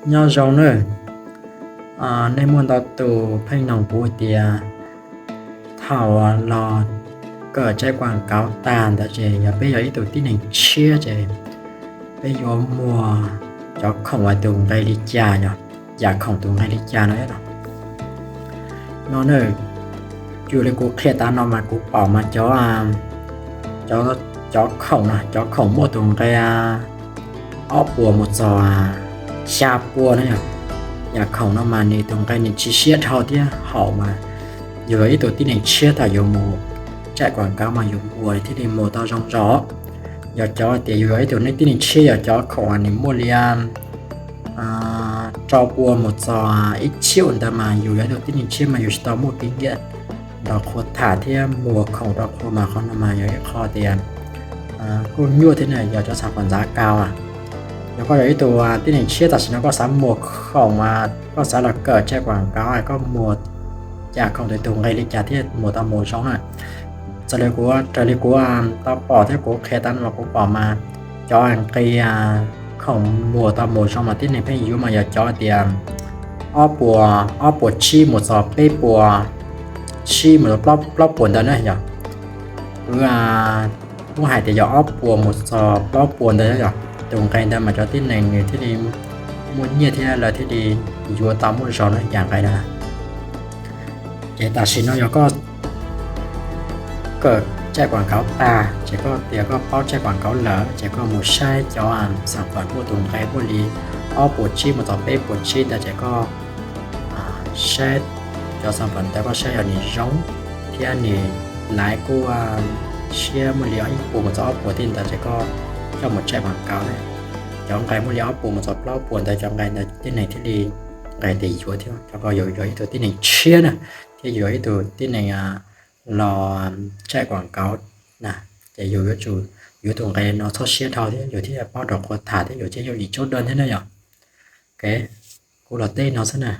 Nyob zoo nawb. Nej muaj ntau tus pheej noog kuv tias thaum los kawm tsaib kuam kauv tag ntawd ces yog peb yog ib tug tib neeg tshiab ces peb yuav muag cov khoom uas tus nqe li cas, yog yam khoom tus nqe li cas no. No na, yus li kuv qhia tas no mas kuv pom mas cov, cov khoom no, cov khoom muaj tus nqe ob puas mus txog xya pua na yom. Yam khoom no mas nws tus nqe nws tsis siab dhau thiab haum mas yus yog ib tug tib neeg tshiab thaum yus mus tsaib kuam kauv mas yus muag thiaj li muag tau zoo zog. Yog cov tias yus yog ib tug tib neeg tshiab, yog cov khoom nws muaj li rau pua mus txog ib txhiab ntawd mas yus yog ib tug tib neeg tshiab mas yus tsis tau muaj kev nyiam nrog qhua tham thiab muag khoom rau qhua mas qhov no mas yog ib qho tias kuj nyuaj thiab na, yog cov xav pom ntxav kau. Yog koj yog ib tug tib neeg tshiab tam sim no koj xav muag khoom, koj xav los kawm tsaib kuam kauv, koj muag yam khoom tus nqe li cas thiaj muag tau mus zoo na. Txawm li kuv, raws li kuv tau pom thiab kuv qhia tas no kuv pom mas cov nqe khoom muag tau mus zoo mas tib neeg pheej yuav mas yog cov tias ob puas, ob puas tsib mus txog peb puas tsib mus txog plaub puas ntawd na yom. Kuv muab hais tias yog ob puas mus txog plaub puas ntawd yom, tus nqe ntawd mas cov tib neeg nws thiaj li muaj nyiaj thiab lawv thiaj li yuav tau muaj zog na yam nqe na. Ces tam sim no yog koj kawm tsaib kuam kauv tag ces koj tias koj paub tsaib kuam kauv lawm ces koj mus saib cov xav pom muaj tus nqe muaj li ob puas tsib mus txog peb puas tsib ntawd ces koj saib cov xav pom ntawd koj saib yog nws zoo thiab nws laiv kuj siab muaj li ib puas mus txog ob puas tej ntawd ces koj coj mus tsaib kuam kauv na. Cov nqe muaj li ob puas mus txog plaub puas ntawd cov nqe ntawd tib neeg thiaj li nqe tias yuav thiab, rau qhov yus yog ib tug tib neeg tshiab na, thiab yus yog ib tug tib neeg los tsaib kuam kauv na, ces yus yuav tsum yuav tus nqe no txhob siab dhau thiab yus thiaj paub nrog qhua tham thiab yus thiaj yooj yim tsaub daj thiab na yom. Ok, kuv los teb no xwb na.